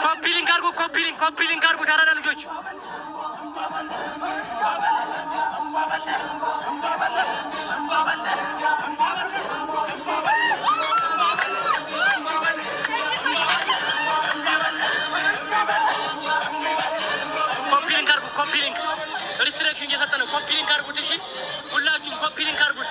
Copy link አድርጉ፣ copy link፣ copy link አድርጉት። ያራዳ ልጆች፣ copy link አድርጉ፣ copy link። Restriction እየሰጠ ነው። Copy link አድርጉት። እሺ ሁላችሁም copy link አድርጉት።